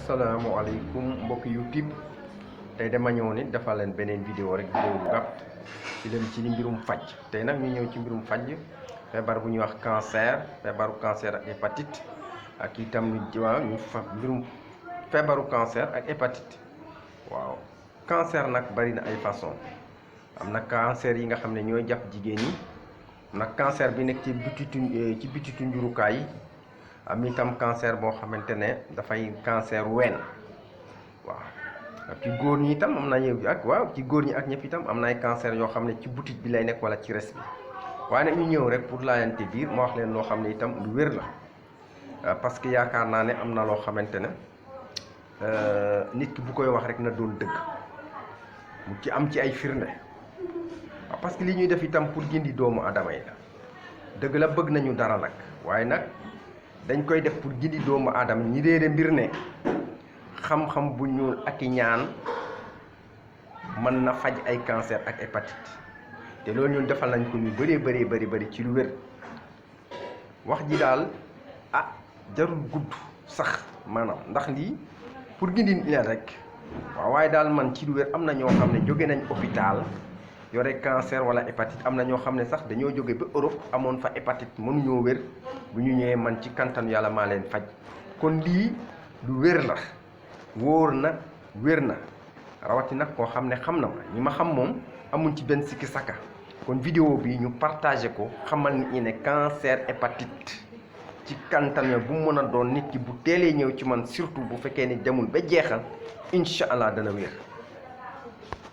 Assalamualaikum mbokk YouTube tay dama ñëw ni dafa leen beneen vidéo rek vidéo bu gàtt ci dem ci mbirum fajj tay nak ñu ñëw ci mbirum fajj feebar bu ñuy wax cancer feebaru cancer ak hépatite ak itam ñu fa mbirum feebaru cancer ak hépatite waaw cancer nak bari na ay façon amna cancer yi nga xamne ñoy japp jigéen ñi nak cancer bi nek ci bititu njurukaay yi am itam cancer bo xamantene da fay cancer ween waaw ak ci goor ñi itam am nañu ak waaw ci goor ñi ak ñepp itam am na ay cancer yo xamne ci boutique bi lay nek wala ci res bi waaye nag ñu ñëw rek pour laayante biir ma wax leen lo xamne itam lu wër la parce que yaakaar naa ne am na loo xamantene nit ki bu koy wax rek na doon dëgg mu ci am ci ay firnde parce que li ñuy def itam pour gindi doomu adama yi la dëgg la bëgg nañu dara nag waaye nag dañ koy def pour gindi doomu adam ñi réere mbir ne xam-xam bu ñuul ak ñaan man na faj ay cancer ak hépatite te loolu ñun defal nañ ko ñu bari ci lu wër wax ji daal jarul gudd sax manam ndax li pour gindi leen rek waaw waaye daal man ci lu wër am na ñoo xam ne jóge nañ hôpital yore cancer wala hépatite amna ñoo xamne sax dañoo joggé ba Europe amone fa hépatite mënu ñoo wër bu ñu ñëwé man ci kantanu yalla ma leen faj kon li lu wër la woor na wër na rawati nak ko xamne xamna ma ñi ma xam mom amuñ ci ben sikki saka kon vidéo bi ñu partager ko xamal ni ne cancer hépatite ci kantanu bu mëna doon nit ki bu télé ñëw ci man surtout bu féké ni demul ba jéxal inshallah dana wër